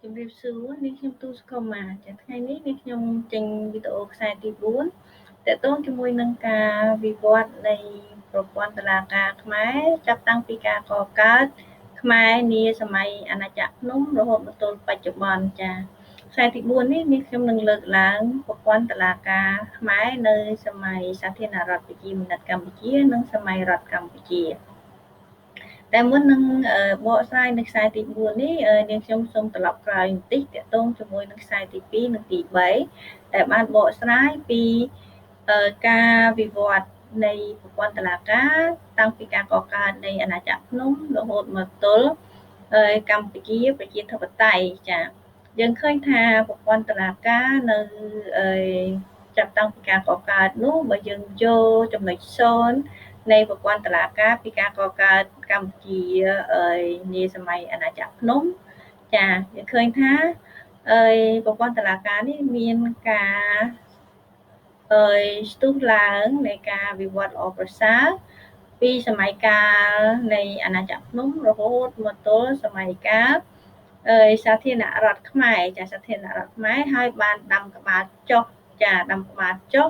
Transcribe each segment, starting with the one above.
ជំរាបសួរនេះខ្ញុំទូសុខុមាចាថ្ងៃនេះនេះខ្ញុំចេញវីដេអូខ្សែទី4តកតងជាមួយនឹងការវិវត្តនៃប្រព័ន្ធតុលាការខ្មែរចាប់តាំងពីការកកើតខ្មែរនាសម័យអាណាចក្រភ្នំរហូតមកទល់បច្ចុប្បន្នចាខ្សែទី4នេះនេះខ្ញុំនឹងលើកឡើងប្រព័ន្ធតុលាការខ្មែរនៅសម័យសាធារណរដ្ឋប្រជាមានិតកម្ពុជានិងសម័យរដ្ឋកម្ពុជាតែមុននឹងបកស្រាយនៅខ្សែទី4នេះនាងខ្ញុំសូមត្រឡប់ក្រោយបន្តិចទាក់ទងជាមួយនឹងខ្សែទី2និងទី3ដែលបានបកស្រាយពីការវិវត្តនៃប្រព័ន្ធតុលាការតាំងពីការកកើតនៃអាណាចក្រភ្នំរហូតមកទល់កម្ពុជាប្រជាធិបតេយ្យចាយើងឃើញថាប្រព័ន្ធតុលាការនៅចាប់តាំងពីការកកើតនោះបើយើងយកចំណុច0នៃប្រព័ន្ធតុលាការពីការកកើតកម្ពុជានាសម័យអាណាចក្រភ្នំចាយើងឃើញថាប្រព័ន្ធតុលាការនេះមានការស្ទុះឡើងនៃការវិវត្តល្អប្រសើរពីសម័យកាលនៃអាណាចក្រភ្នំរហូតមកទល់សម័យកាលសាធារណរដ្ឋខ្មែរចាសាធារណរដ្ឋខ្មែរហើយបានដាំក្បាលចុះចាដាំក្បាលចុះ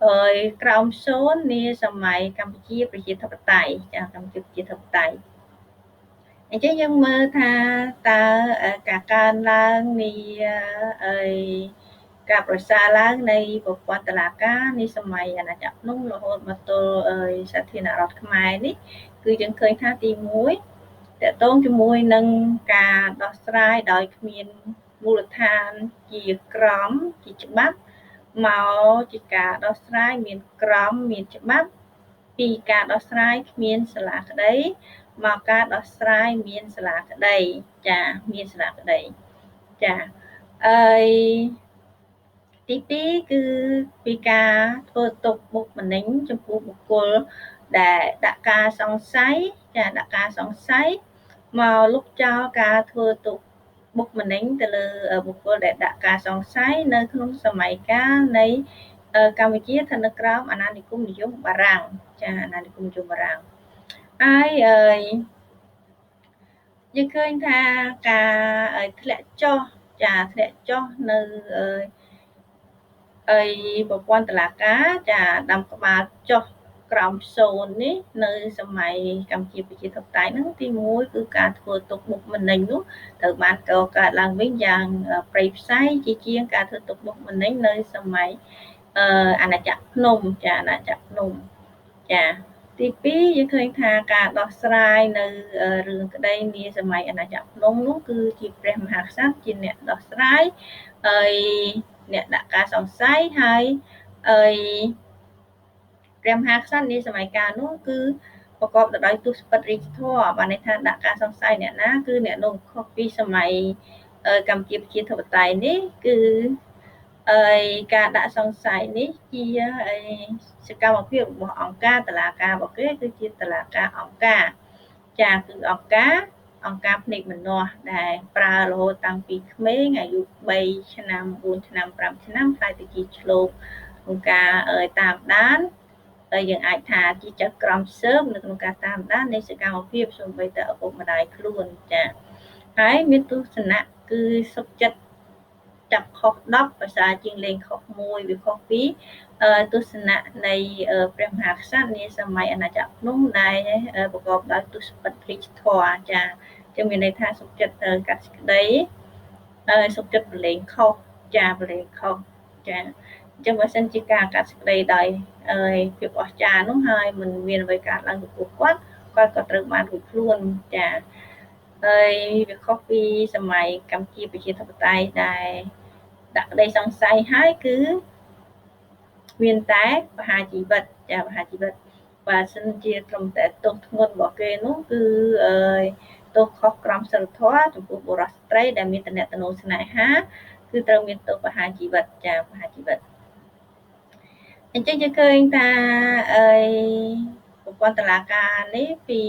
ហើយក្រោមសូននាសម័យកម្ពុជាប្រជាធិបតេយ្យចាកម្ពុជាប្រជាធិបតេយ្យអញ្ចឹងយើងមើលថាតើការកើនឡើងនៃការប្រសើរឡើងនៃប្រព័ន្ធតុលាការនៃសម័យអាណាចក្រភ្នំរហូតមកទល់សាធារណរដ្ឋខ្មែរនេះគឺយើងឃើញថាទី1តកតងជាមួយនឹងការដោះស្រាយដោយគ្មានមូលដ្ឋានជាក្រមជាច្បាប់មកជាការដោះស្រាយមានក្រមមានច្បាប់ពីការដោះស្រាយគ្មានសាលាក្តីមកការដោះស្រាយមានសាលាក្តីចាមានសាលាក្តីចាអីទី2គឺពីការធ្វើទុកបុកម្នេញចំពោះបុគ្គលដែលដាក់ការសង្ស័យចាដាក់ការសង្ស័យមកលុបចោលការធ្វើទុកបុកម្នេញទៅលើបុគ្គលដែលដាក់ការសង្ស័យនៅក្នុងសម័យកាលនៃកម្ពុជាស្ថិតនៅក្រោមអាណានិគមនិយមបារាំងចាអាណានិគមនិយមបារាំងហើយយើងឃើញថាការធ្លាក់ចុះចាធ្លាក់ចុះនៅប្រព័ន្ធតុលាការចាដាំក្បាលចុះក្រោមសូននេះនៅសម័យកម្ពុជាប្រជាធិបតេយ្យហ្នឹងទី1គឺការធ្វើទុកបុកម្នេញនោះត្រូវបានកកើតឡើងវិញយ៉ាងព្រៃផ្សៃជាជាងការធ្វើទុកបុកម្នេញនៅសម័យអាណាចក្រភ្នំចាអាណាចក្រភ្នំចាទី2យើងឃើញថាការដោះស្រាយនៅរឿងក្តីនាសម័យអាណាចក្រភ្នំនោះគឺជាព្រះមហាក្សត្រជាអ្នកដោះស្រាយហើយអ្នកដាក់ការសង្ស័យហើយព្រះមហាក្សត្រនាសម័យកាលនោះគឺប្រកបទៅដោយទសពិតរាជធម៌បានន័យថាដាក់ការសង្ស័យអ្នកណាគឺអ្នកនោះខុសពីសម័យកម្ពុជាប្រជាធិបតេយ្យនេះគឺការដាក់សង្ស័យនេះជាសកម្មភាពរបស់អង្គការតុលាការរបស់គេគឺជាតុលាការអង្គការចាគឺអង្គការភ្នែកម្នាស់ដែលប្រើរហូតតាំងពីក្មេងអាយុ3ឆ្នាំ4ឆ្នាំ5ឆ្នាំខ្លាយទៅជាឆ្លូបក្នុងការតាមដានហើយយើងអាចថាជាចៅក្រមស៊ើបនៅក្នុងការតាមដាននៃសកម្មភាពសូម្បីតែឪពុកម្ដាយខ្លួនចាហើយមានទស្សនៈគឺសុខចិត្តចាប់ខុស10ប្រសើរជាងលេងខុស1វាខុសពីទស្សនៈនៃព្រះមហាក្សត្រនាសម័យអាណាចក្រភ្នំដែលប្រកបដោយទសពិតរាជធម៌ចាចឹងមានន័យថាសុខចិត្តកាត់សេចក្តីសុខចិត្តប្រឡែងខុសចាប្រឡែងខុសចាអញ្ចឹងបើសិនជាការកាត់សេចក្តីដោយភាពអស្ចារ្យនោះហើយមិនមានអ្វីកើតឡើងចំពោះគាត់គាត់ក៏ត្រូវបានរួចខ្លួនចាហើយវាខុសពីសម័យកម្ពុជាប្រជាធិបតេយ្យដែលដាក់ក្តីសង្ស័យហើយគឺមានតែប្រហារជីវិតចាប្រហារជីវិតបើសិនជាត្រឹមតែទោសធ្ងន់របស់គេនោះគឺទោសខុសក្រមសីលធម៌ចំពោះបុរសស្ត្រីដែលមានទំនាក់ទំនងស្នេហាគឺត្រូវមានទោសប្រហារជីវិតចាប្រហារជីវិតអញ្ចឹងយើងឃើញថាប្រព័ន្ធតុលាការនេះពី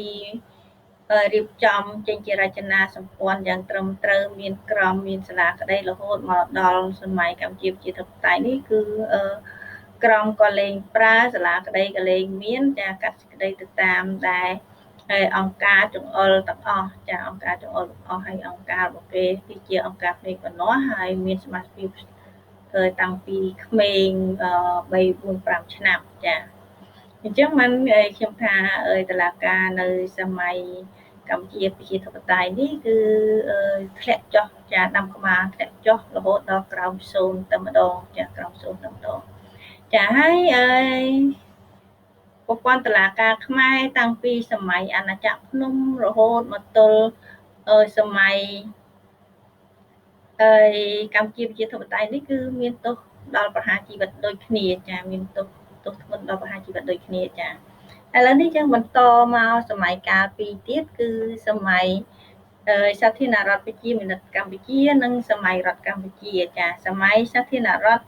រៀបចំចេញជារចនាសម្ព័ន្ធយ៉ាងត្រឹមត្រូវមានក្រមមានសាលាក្តីរហូតមកដល់សម័យកម្ពុជាប្រជាធិបតេយ្យនេះគឺក្រមក៏លែងប្រើសាលាក្តីក៏លែងមានចាកាត់សេចក្តីទៅតាមដែល ហើយអង្គការចង្អុលទាំងអស់ចាអង្គការចង្អុលទាំងអស់ហើយអង្គការរបស់គេគឺជាអង្គការភ្នែកប៉ុណ្ណោះហើយមានសមាជិកតាំងពីក្មេង3 4 5ឆ្នាំចាអញ្ចឹងបានខ្ញុំថាតឡាការនៅសម័យកម្ពុជាប្រជាធិបតេយ្យនេះគឺធ្លាក់ចុះចាដាំក្បាលធ្លាក់ចុះរហូតដល់ក្រោម0តែម្ដងចាក្រោម0តែម្ដងចាហើយប្រព័ន្ធតុលាការខ្មែរតាំងពីសម័យអាណាចក្រភ្នំរហូតមកទល់សម័យកម្ពុជាប្រជាធិបតេយ្យនេះគឺមានទោសដល់ប្រហារជីវិតដូចគ្នាចាមានទោសធ្ងន់ដល់ប្រហារជីវិតដូចគ្នាចាឥឡូវនេះយើងបន្តមកសម័យកាលពីរទៀតគឺសម័យសាធារណរដ្ឋប្រជាមានិតកម្ពុជានិងសម័យរដ្ឋកម្ពុជាចាសម័យសាធារណរដ្ឋ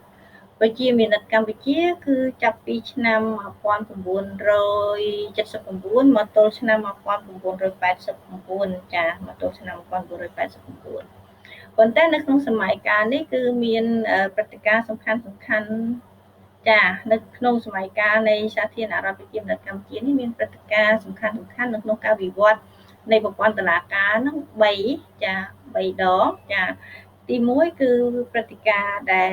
ប្រជាមានិតកម្ពុជាគឺចាប់ពីឆ្នាំ1979មកទល់ឆ្នាំ1989ចាមកទល់ឆ្នាំ1989ប៉ុន្តែនៅក្នុងសម័យកាលនេះគឺមានព្រឹត្តិការណ៍សំខាន់ចានៅក្នុងសម័យកាលនៃសាធារណរដ្ឋប្រជាមានិតកម្ពុជានេះមានព្រឹត្តិការណ៍សំខាន់នៅក្នុងការវិវត្តនៃប្រព័ន្ធតុលាការនឹង3ចា3ដងចាទី1គឺព្រឹត្តិការណ៍ដែល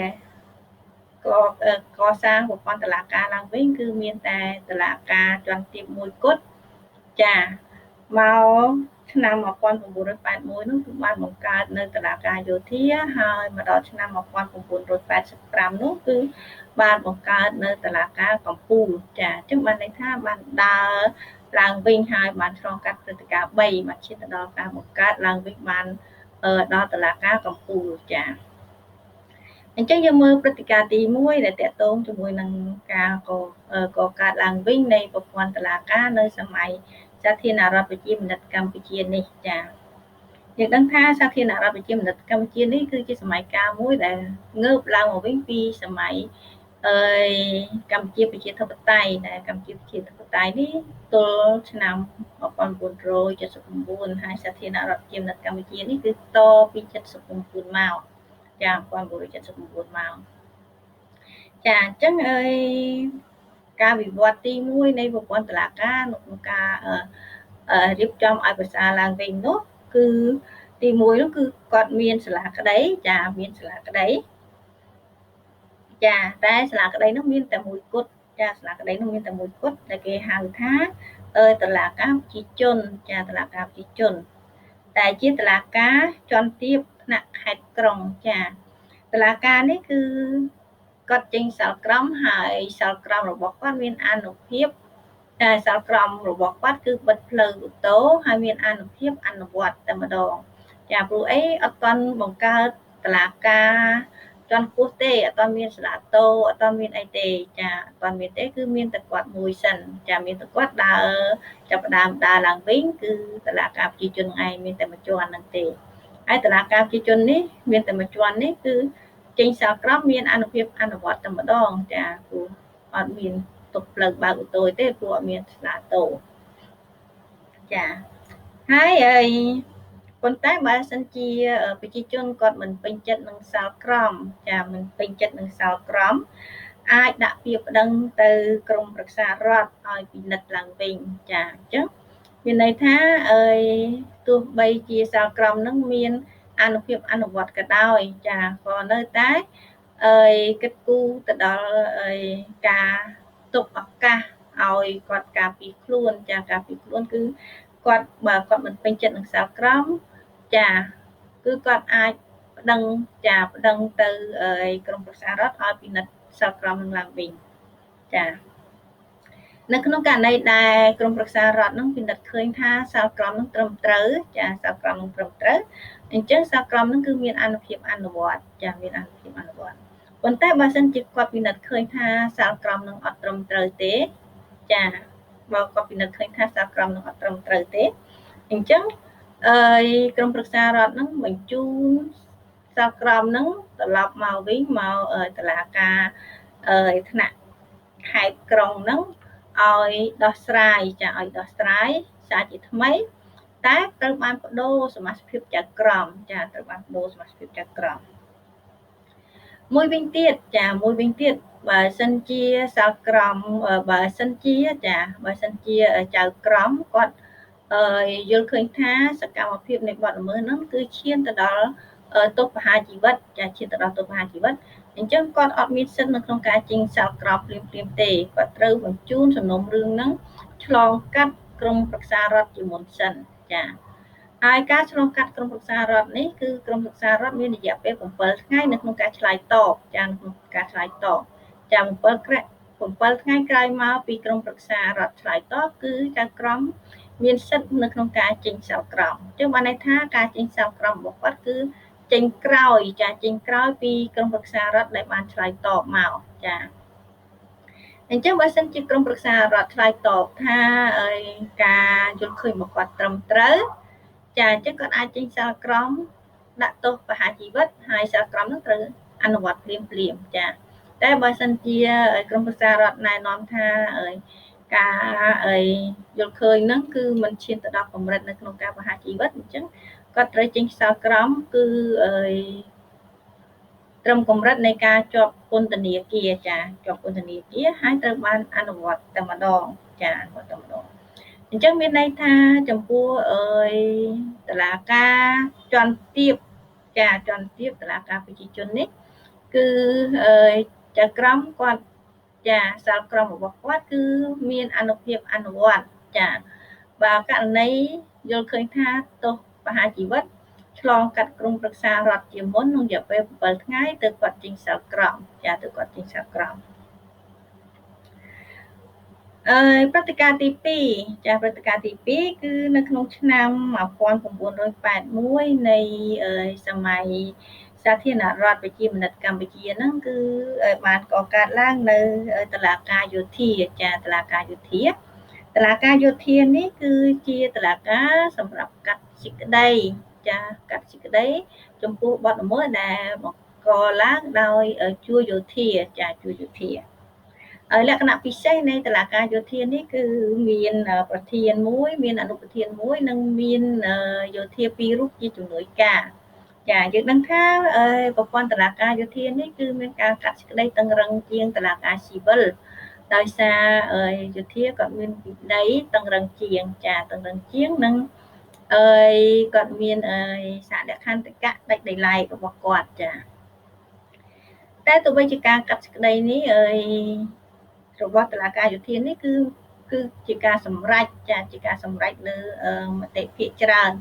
កសាងប្រព័ន្ធតុលាការឡើងវិញគឺមានតែតុលាការជាន់ទាបមួយគត់ចាមកឆ្នាំ1981នោះគឺបានបង្កើតនៅតុលាការយោធាហើយមកដល់ឆ្នាំ1985នោះគឺបានបង្កើតនៅតុលាការកំពូលចាអញ្ចឹងបានន័យថាបានដើរឡើងវិញហើយបានឆ្លងកាត់ព្រឹត្តិការណ៍3បានឈានទៅដល់ការបង្កើតឡើងវិញបានដល់តុលាការកំពូលចាអញ្ចឹងយើងមើលព្រឹត្តិការណ៍ទី1ដែលតាក់ទងជាមួយនឹងការកកើតឡើងវិញនៃប្រព័ន្ធតុលាការនៅសម័យសាធារណរដ្ឋប្រជាមានិតកម្ពុជានេះចាយើងដឹងថាសាធារណរដ្ឋប្រជាមានិតកម្ពុជានេះគឺជាសម័យកាលមួយដែលងើបឡើងមកវិញពីសម័យកម្ពុជាប្រជាធិបតេយ្យដែលកម្ពុជាប្រជាធិបតេយ្យនេះទល់ឆ្នាំ1979ហើយសាធារណរដ្ឋប្រជាមានិតកម្ពុជានេះគឺតពី79មកចា1979មកចាអញ្ចឹងការវិវត្តទី1នៃប្រព័ន្ធតុលាការក្នុងការរៀបចំឲ្យប្រសើរឡើងវិញនោះគឺទី1នោះគឺគាត់មានសាលាក្តីចាមានសាលាក្តីចាតែសាលាក្តីនោះមានតែមួយគត់ចាសាលាក្តីនោះមានតែមួយគត់ដែលគេហៅថាតុលាការប្រជាជនចាតុលាការប្រជាជនតែជាតុលាការជាន់ទាបថ្នាក់ខេត្តក្រុងចាតុលាការនេះគឺគាត់ចេញសាលក្រមហើយសាលក្រមរបស់គាត់មានអានុភាពតែសាលក្រមរបស់គាត់គឺបិទផ្លូវអូតូហើយមានអានុភាពអនុវត្តតែម្ដងចាព្រោះអីអត់ទាន់បង្កើតតុលាការជាន់ខ្ពស់ទេអត់ទាន់មានសាលាតូអត់ទាន់មានអីទេចាអត់ទាន់មានទេគឺមានតែគាត់មួយសិនចាមានតែគាត់ដើរចាប់ផ្ដើមដើរឡើងវិញគឺតុលាការប្រជាជនឯងមានតែមួយជាន់ហ្នឹងទេហើយតុលាការប្រជាជននេះមានតែមួយជាន់នេះគឺចេញសាលក្រមមានអានុភាពអនុវត្តតែម្ដងចាព្រោះអត់មានទុកផ្លូវបើកអូតូទេព្រោះអត់មានស្លាតូចាហើយប៉ុន្តែបើសិនជាប្រជាជនគាត់មិនពេញចិត្តនឹងសាលក្រមចាមិនពេញចិត្តនឹងសាលក្រមអាចដាក់ពាក្យប្តឹងទៅក្រមប្រឹក្សារដ្ឋឲ្យពិនិត្យឡើងវិញចាអញ្ចឹងមានន័យថាទោះបីជាសាលក្រមនឹងមានអានុភាពអនុវត្តក៏ដោយចាក៏នៅតែគិតគូរទៅដល់ការទុកឱកាសឲ្យគាត់ការពារខ្លួនចាការពារខ្លួនគឺគាត់បើគាត់មិនពេញចិត្តនឹងសាលក្រមចាគឺគាត់អាចប្តឹងចាប្តឹងទៅក្រមប្រឹក្សារដ្ឋឲ្យពិនិត្យសាលក្រមនឹងឡើងវិញចានៅក្នុងករណីដែលក្រមប្រឹក្សារដ្ឋនឹងពិនិត្យឃើញថាសាលក្រមនឹងត្រឹមត្រូវចាសាលក្រមនឹងត្រឹមត្រូវអញ្ចឹងសាលក្រមនឹងគឺមានអានុភាពអនុវត្តចាមានអានុភាពអនុវត្តប៉ុន្តែបើសិនជាគាត់ពិនិត្យឃើញថាសាលក្រមនឹងអត់ត្រឹមត្រូវទេចាបើគាត់ពិនិត្យឃើញថាសាលក្រមនឹងអត់ត្រឹមត្រូវទេអញ្ចឹងក្រមប្រឹក្សារដ្ឋនឹងបញ្ជូនសាលក្រមនឹងត្រឡប់មកវិញមកតុលាការថ្នាក់ខេត្តក្រុងនឹងឲ្យដោះស្រាយចាឲ្យដោះស្រាយសារជាថ្មីតែត្រូវបានបដូរសមាជិកភាពចៅក្រមចាត្រូវបានបដូរសមាជិកភាពចៅក្រមមួយវិញទៀតចាមួយវិញទៀតបើសិនជាសាលក្រមបើសិនជាចាបើសិនជាចៅក្រមគាត់ អឺយល់ឃើញថាសកម្មភាពនៃបទល្មើសហ្នឹងគឺឈានទៅដល់ទោសប្រហារជីវិតចាឈានទៅដល់ទោសប្រហារជីវិតអញ្ចឹងគាត់អត់មានសិទ្ធិនៅក្នុងការចេញសាលក្រមភ្លាមៗទេគាត់ត្រូវបញ្ជូនសំណុំរឿងហ្នឹងឆ្លងកាត់ក្រមប្រឹក្សារដ្ឋជាមុនសិនចាហើយការឆ្លងកាត់ក្រមប្រឹក្សារដ្ឋនេះគឺក្រមប្រឹក្សារដ្ឋមានរយៈពេល7ថ្ងៃនៅក្នុងការឆ្លើយតបចាក្នុងការឆ្លើយតបចា7ថ្ងៃក្រោយមកពីក្រមប្រឹក្សារដ្ឋឆ្លើយតបគឺចៅក្រមមានសិទ្ធិនៅក្នុងការចេញសាលក្រមអញ្ចឹងបានន័យថាការចេញសាលក្រមរបស់គាត់គឺចេញក្រោយចាចេញក្រោយពីក្រមប្រឹក្សារដ្ឋដែលបានឆ្លើយតបមកចាអញ្ចឹងបើសិនជាក្រមប្រឹក្សារដ្ឋឆ្លើយតបថាការយល់ឃើញរបស់គាត់ត្រឹមត្រូវចាអញ្ចឹងគាត់អាចចេញសាលក្រមដាក់ទោសប្រហារជីវិតហើយសាលក្រមនឹងត្រូវអនុវត្តភ្លាមភ្លាមចាតែបើសិនជាក្រមប្រឹក្សារដ្ឋណែនាំថាការយល់ឃើញហ្នឹងគឺមិនឈានទៅដល់កម្រិតនៅក្នុងការប្រហារជីវិតអញ្ចឹងគាត់ត្រូវចេញសាលក្រមគឺត្រឹមកម្រិតនៃការជាប់ពន្ធនាគារចាជាប់ពន្ធនាគារហើយត្រូវបានអនុវត្តតែម្ដងចាអនុវត្តតែម្ដងអញ្ចឹងមានន័យថាចំពោះតឡាការជាន់ទាបចាជាន់ទាបតឡាការប្រជាជននេះគឺចៅក្រមគាត់ចាសាលក្រមរបស់គាត់គឺមានអនុភាពអនុវត្តចាបើករណីយល់ឃើញថាទោសប្រហារជីវិតឆ្លងកាត់ក្រមប្រឹក្សារដ្ឋជាមុនក្នុងរយៈពេល7ថ្ងៃទៅគាត់ចេញសាលក្រមចាទៅគាត់ចេញសាលក្រមព្រឹត្តិការណ៍ទី2ចាព្រឹត្តិការណ៍ទី2គឺនៅក្នុងឆ្នាំ1981នៃសម័យសាធារណរដ្ឋប្រជាមានិតកម្ពុជាហ្នឹងគឺបានកកើតឡើងនៅតុលាការយោធាចាតុលាការយោធាតុលាការយោធានេះគឺជាតុលាការសម្រាប់កាត់សេចក្តីចាកាត់សេចក្តីចំពោះបទល្មើសដែលបង្កឡើងដោយជួរយោធាចាជួរយោធាហើយលក្ខណៈពិសេសនៃតុលាការយោធានេះគឺមានប្រធានមួយមានអនុប្រធានមួយនិងមានយោធាពីររូបជាជំនួយការចាយើងដឹងថាប្រព័ន្ធតុលាការយោធានេះគឺមានការកាត់សេចក្តីតឹងរឹងជាងតុលាការស៊ីវិលដោយសារយោធាគាត់មានវិន័យតឹងរឹងជាងចាតឹងរឹងជាងនិងគាត់មានសារលក្ខន្តិកៈដាច់ដោយឡែករបស់គាត់ចាតែទោះបីជាការកាត់សេចក្តីនេះរបស់តុលាការយោធានេះគឺជាការសម្រេចចាជាការសម្រេចលើមតិភាគច្រើន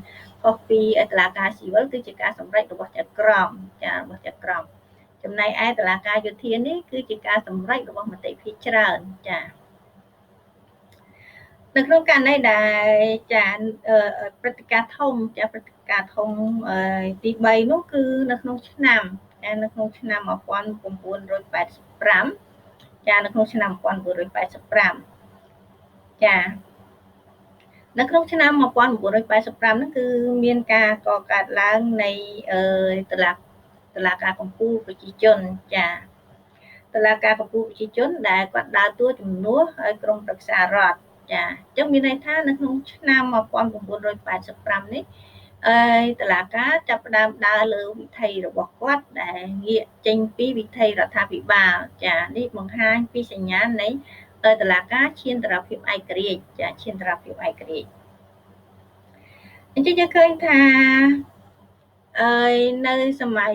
ខុសពីតុលាការស៊ីវិលគឺជាការសម្រេចរបស់ចៅក្រមចារបស់ចៅក្រមចំណែកឯតុលាការយោធានេះគឺជាការសម្រេចរបស់មតិភាគច្រើនចានៅក្នុងករណីដែលចាព្រឹត្តិការណ៍ធំចាព្រឹត្តិការណ៍ធំទី3នោះគឺនៅក្នុងឆ្នាំចានៅក្នុងឆ្នាំ1985ចានៅក្នុងឆ្នាំ1985ចានៅក្នុងឆ្នាំ1985ហ្នឹងគឺមានការកកើតឡើងនៃតុលាការកំពូលប្រជាជនចាតុលាការកំពូលប្រជាជនដែលគាត់ដើរតួជំនួសឲ្យក្រមប្រឹក្សារដ្ឋចាអញ្ចឹងមានន័យថានៅក្នុងឆ្នាំ1985នេះតុលាការចាប់ផ្ដើមដើរលើវិថីរបស់គាត់ដែលងាកចេញពីវិថីរដ្ឋាភិបាលចានេះបង្ហាញពីសញ្ញាណនៃតុលាការឈានទៅរកភាពឯករាជ្យចាឈានទៅរកភាពឯករាជ្យអញ្ចឹងយើងឃើញថានៅសម័យ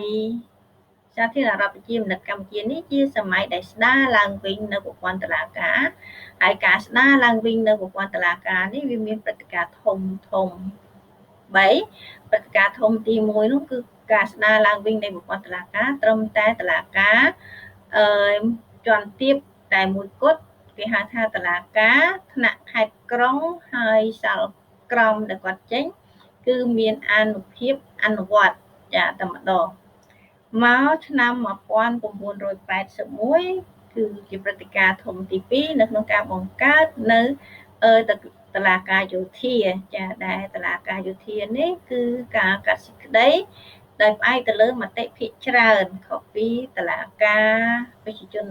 សាធារណរដ្ឋប្រជាមានិតកម្ពុជានេះជាសម័យដែលស្ដារឡើងវិញនៅប្រព័ន្ធតុលាការហើយការស្ដារឡើងវិញនៅប្រព័ន្ធតុលាការនេះវាមានព្រឹត្តិការណ៍ធំធំ3ព្រឹត្តិការណ៍ធំទី1នោះគឺការស្ដារឡើងវិញនៃប្រព័ន្ធតុលាការត្រឹមតែតុលាការជាន់ទាបតែមួយគត់គេហៅថាតុលាការថ្នាក់ខេត្តក្រុងហើយសាលក្រមដែលគាត់ចេញគឺមានអនុភាពអនុវត្តចាតែម្ដងមកឆ្នាំ1981គឺជាព្រឹត្តិការណ៍ធំទី2នៅក្នុងការបង្កើតនៅតុលាការយោធាចាដែលតុលាការយោធានេះគឺការកាត់សេចក្តីដោយផ្អែកទៅលើមតិភាគច្រើនខុសពីតុលាការប្រជាជន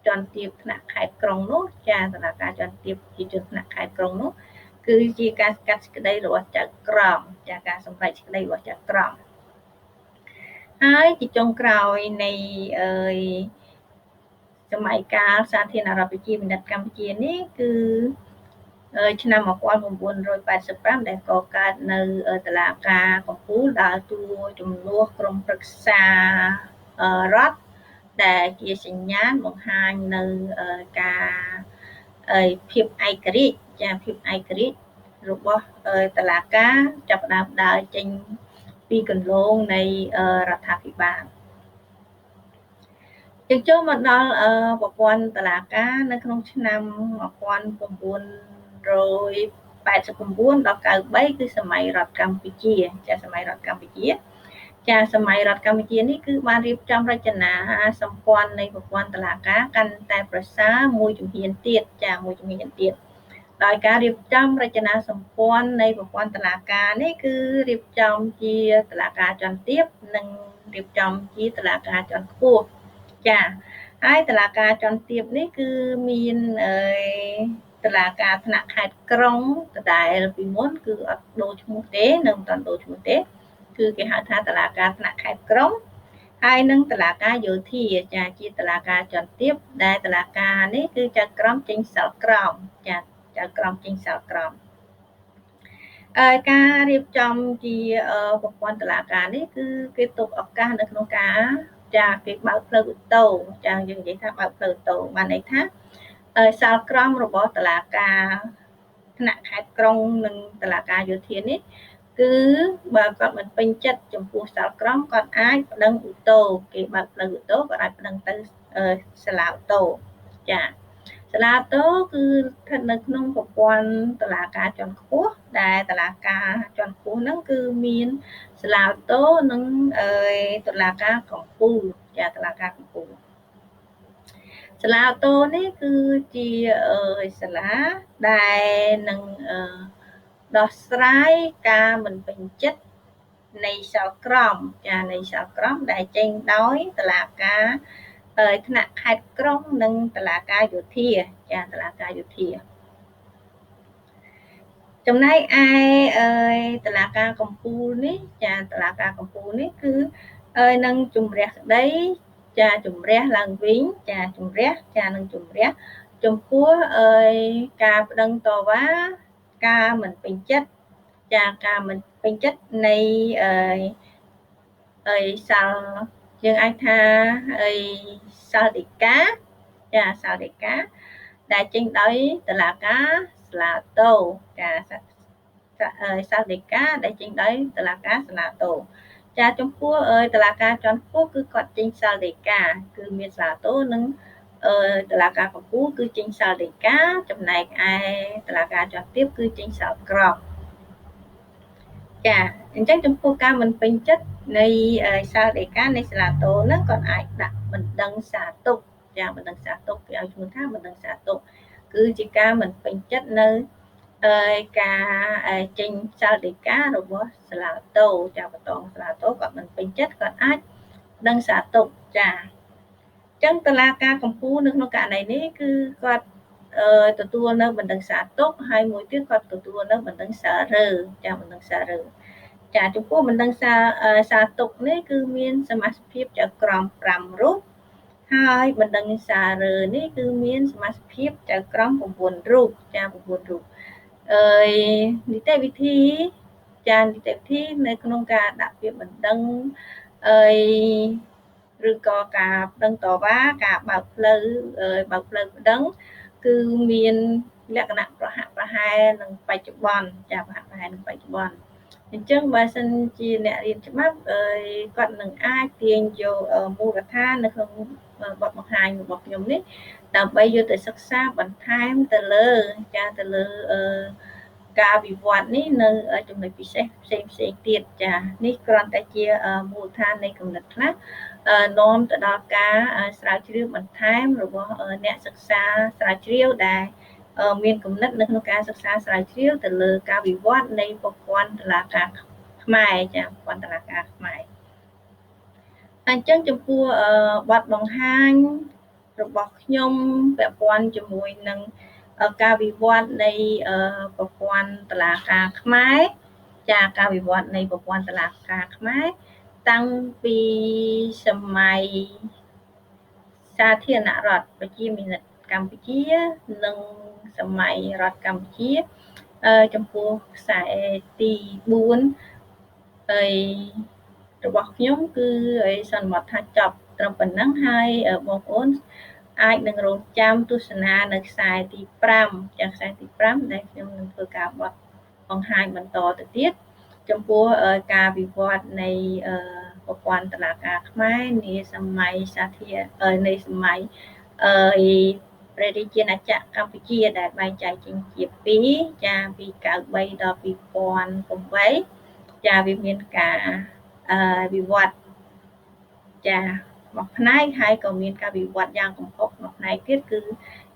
ជាន់ទាបថ្នាក់ខេត្តក្រុងនោះចាតុលាការជាន់ទាបប្រជាជនថ្នាក់ខេត្តក្រុងនោះគឺជាការកាត់សេចក្តីរបស់ចៅក្រមចាការសម្រេចសេចក្តីរបស់ចៅក្រមហើយជាចុងក្រោយនៃសម័យកាលសាធារណរដ្ឋប្រជាមានិតកម្ពុជានេះគឺ ឆ្នាំ1985ដែលកកើតនៅតុលាការកំពូលដើរតួជំនួសក្រុមប្រឹក្សារដ្ឋដែលជាសញ្ញាណបង្ហាញនៅការភាពឯករាជ្យចាភាពឯករាជ្យរបស់តុលាការចាប់ផ្ដើមដើរចេញពីគន្លងនៃរដ្ឋាភិបាលយើងចូលមកដល់ប្រព័ន្ធតុលាការនៅក្នុងឆ្នាំ1989ដល់93គឺសម័យរដ្ឋកម្ពុជាចាសម័យរដ្ឋកម្ពុជាចាសម័យរដ្ឋកម្ពុជានេះគឺបានរៀបចំរចនាសម្ព័ន្ធនៃប្រព័ន្ធតុលាការកាន់តែប្រសើរមួយជំហានទៀតចាមួយជំហានទៀតដោយការរៀបចំរចនាសម្ព័ន្ធនៃប្រព័ន្ធតុលាការនេះគឺរៀបចំជាតុលាការជាន់ទាបនិងរៀបចំជាតុលាការជាន់ខ្ពស់ចាហើយតុលាការជាន់ទាបនេះគឺមានតុលាការថ្នាក់ខេត្តក្រុងដដែលពីមុនគឺអត់ដូរឈ្មោះទេនៅមិនទាន់ដូរឈ្មោះទេគឺគេហៅថាតុលាការថ្នាក់ខេត្តក្រុងហើយនឹងតុលាការយោធាចាជាតុលាការជាន់ទាបដែលតុលាការនេះគឺចៅក្រមចេញសាលក្រមចាចៅក្រមចេញសាលក្រមការរៀបចំជាប្រព័ន្ធតុលាការនេះគឺគេទុកឱកាសនៅក្នុងការចាគេបើកផ្លូវអូតូចាយើងនិយាយថាបើកផ្លូវអូតូបានន័យថាសាលក្រមរបស់តុលាការថ្នាក់ខេត្តក្រុងនិងតុលាការយោធានេះគឺបើគាត់មិនពេញចិត្តចំពោះសាលក្រមគាត់អាចប្តឹងអូតូគេបើកផ្លូវអូតូគាត់អាចប្តឹងទៅសាលាអូតូចាសាលាអូតូគឺស្ថិតនៅក្នុងប្រព័ន្ធតុលាការជាន់ខ្ពស់ដែលតុលាការជាន់ខ្ពស់ហ្នឹងគឺមានសាលាអូតូនិងតុលាការកំពូលចាតុលាការកំពូលសាលាអូតូនេះគឺជាសាលាដែលនឹងដោះស្រាយការមិនពេញចិត្តនៃសាលក្រមចានៃសាលក្រមដែលចេញដោយតុលាការថ្នាក់ខេត្តក្រុងនិងតុលាការយោធាចាតុលាការយោធាចំណែកឯតុលាការកំពូលនេះចាតុលាការកំពូលនេះគឺនឹងជំរះក្តីចាជំរះឡើងវិញចាជំរះចានឹងជំរះចំពោះការប្តឹងតវ៉ាការមិនពេញចិត្តចាការមិនពេញចិត្តនៃសាលយើងអាចថាសាលដីកាចាសាលដីកាដែលចេញដោយតុលាការសាលាតូចាសាលដីកាដែលចេញដោយតុលាការសាលាតូចាចំពោះតុលាការជាន់ខ្ពស់គឺគាត់ចេញសាលដីកាគឺមានសាលាតូនិងតុលាការកំពូលគឺចេញសាលដីកាចំណែកឯតុលាការជាន់ទាបគឺចេញសាលក្រមចាអញ្ចឹងចំពោះការមិនពេញចិត្តនៃសាលដីកានៃសាលាតូហ្នឹងគាត់អាចដាក់បណ្ដឹងសាទុក្ខចាបណ្ដឹងសាទុក្ខគេឲ្យឈ្មោះថាបណ្ដឹងសាទុក្ខគឺជាការមិនពេញចិត្តនៅការចេញសាលដីការបស់សាលាតូចាបន្តសាលាតូគាត់មិនពេញចិត្តគាត់អាចដឹងសាទុក្ខចាចឹងតុលាការកំពូលនៅក្នុងករណីនេះគឺគាត់ទទួលនៅបណ្ដឹងសាទុក្ខហើយមួយទៀតគាត់ទទួលនៅបណ្ដឹងសាររើចាបណ្ដឹងសាររើចាចំពោះបណ្ដឹងសាទុក្ខនេះគឺមានសមាជិកភាពចៅក្រម5រូបហើយបណ្ដឹងសាររើនេះគឺមានសមាជិកភាពចៅក្រម9រូបចា9រូបនីតិវិធីចានីតិវិធីនៅក្នុងការដាក់ពាក្យបណ្ដឹងឬក៏ការប្តឹងតវ៉ាការបើកផ្លូវប្តឹងគឺមានលក្ខណៈប្រហាក់ប្រហែលនឹងបច្ចុប្បន្នចាប្រហាក់ប្រហែលនឹងបច្ចុប្បន្នអញ្ចឹងបើសិនជាអ្នករៀនច្បាប់គាត់នឹងអាចទាញយកមូលដ្ឋាននៅក្នុងបទបង្ហាញរបស់ខ្ញុំនេះដើម្បីយកទៅសិក្សាបន្ថែមទៅលើចាទៅលើការវិវត្តនេះនៅចំណុចពិសេសផ្សេងផ្សេងទៀតចានេះគ្រាន់តែជាមូលដ្ឋាននៃគំនិតខ្លះនាំទៅដល់ការស្រាវជ្រាវបន្ថែមរបស់អ្នកសិក្សាស្រាវជ្រាវដែលមានគំនិតនៅក្នុងការសិក្សាស្រាវជ្រាវទៅលើការវិវត្តនៃប្រព័ន្ធតុលាការខ្មែរចាប្រព័ន្ធតុលាការខ្មែរអញ្ចឹងចំពោះបទបង្ហាញរបស់ខ្ញុំពាក់ព័ន្ធជាមួយនឹងការវិវត្តនៃប្រព័ន្ធតុលាការខ្មែរចាការវិវត្តនៃប្រព័ន្ធតុលាការខ្មែរតាំងពីសម័យសាធារណរដ្ឋប្រជាមានិតកម្ពុជានិង សម័យរដ្ឋកម្ពុជា។ ចំពោះខ្សែទី4ហើយរបស់ខ្ញុំ គឺសន្មតថាចប់ត្រឹមប៉ុណ្ណឹងហើយ បងប្អូនអាចនឹងរងចាំទស្សនានៅខ្សែទី5 ចា ខ្សែទី5 ដែលខ្ញុំនឹងធ្វើការបត់បង្ហាញបន្តទៅទៀត ចំពោះការវិវត្តនៃប្រព័ន្ធតុលាការខ្មែរនាសម័យសាធានៃសម័យអឺព្រះរាជាណាចក្រកម្ពុជា ដែលបែងចែកចេញជា2 ចា ពី93ដល់2008 ចា វាមានការវិវត្ត ចា មួយផ្នែក ហើយក៏មានការវិវត្តយ៉ាងគំហុកមួយផ្នែកទៀត គឺ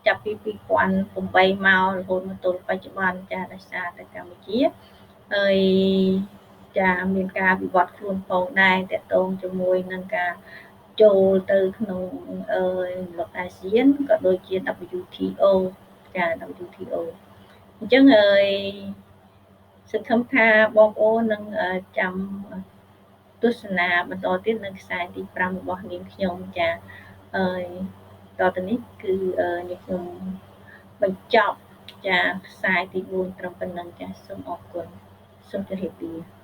ចាប់ពី2008មករហូតមកទល់បច្ចុប្បន្ន ចា ដោយសារតែកម្ពុជាហើយ ចា មានការវិវត្តខ្លួនផងដែរ តកតងជាមួយនឹងការចូលទៅក្នុងអឺលោកអាស៊ាន ក៏ដូចជា WTO ចា WTO។ អញ្ចឹងអើយសង្ឃឹមថាបងប្អូននឹងចាំទស្សនាបន្តទៀតនៅខ្សែទី5របស់នាងខ្ញុំ ចា អើយតទៅនេះគឺនាងខ្ញុំបញ្ចប់ ចា ខ្សែទី4ត្រឹមប៉ុណ្្នឹង ចា សូមអរគុណ សូមជម្រាបលា។